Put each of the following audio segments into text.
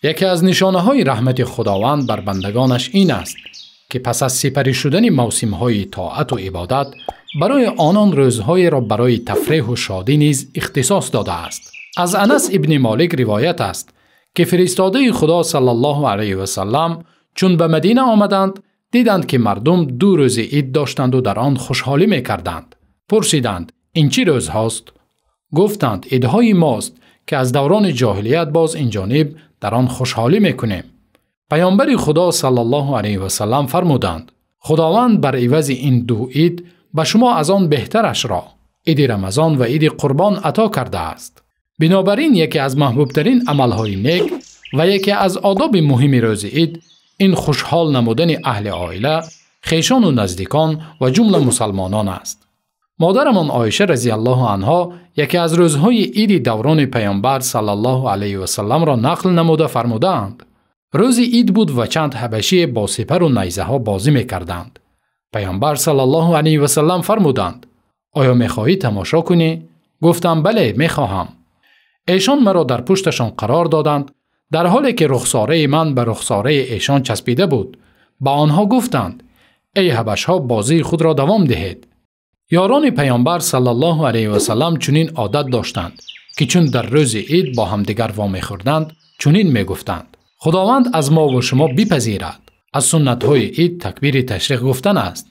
Яке аз нишонаҳои раҳмати Худованд бар бандагонаш ин аст, ки пас аз сипарӣ шудани мавсимҳои тоату ибодат барои онон рӯзҳоеро барои тафреҳу шодӣ низ ихтисос додааст. Аз Анас ибни Молик ривоят аст, ки фиристодаи Худо саллаллоҳу алайҳи васаллам чун ба Мадина омаданд, диданд, ки мардум ду рӯзи ид доштанду дар он хушҳолӣ мекарданд. Пурсиданд: ин чӣ рӯзҳост? Гуфтанд: идҳои мост, ки аз даврони ҷоҳилият боз ин ҷониб дар он хушҳолӣ мекунем. Паёмбари Худо саллаллоҳу алайҳи васаллам фармуданд: Худованд бар ивази ин ду ид ба шумо аз он беҳтарашро, иди Рамазон ва иди Қурбон, ато кардааст. Бинобар ин яке аз маҳбубтарин амалҳои нек ва яке аз одоби муҳими рӯзи ид ин хушҳол намудани аҳли оила, хешону наздикон ва ҷумла мусалмонон аст. Модарамон Оиша разияллоҳу анҳо яке аз рӯзҳои иди даврони Паёмбар саллаллоҳу алайҳи васалламро нақл намуда фармудаанд: рӯзи ид буд ва чанд ҳабашие бо сипару найзаҳо бозӣ мекарданд. Паёмбар саллаллоҳу алайҳи васаллам фармуданд: оё мехоҳӣ тамошо кунӣ? Гуфтам: бале, мехоҳам. Эшон маро дар пушташон қарор доданд, дар ҳоле ки рухсораи ман ба рухсораи эшон часпида буд. Ба онҳо гуфтанд: эй ҳабашҳо, бозии худро давом диҳед. Ёрони Паёмбар саллаллоҳу алайҳи васаллам чунин одат доштанд, ки чун дар рӯзи ид бо ҳамдигар вомехӯрданд, чунин мегуфтанд: Худованд аз мо ва шумо бипазирад. Аз суннатҳои ид такбири ташриқ гуфтан аст.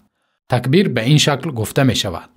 Такбир ба ин шакл гуфта мешавад.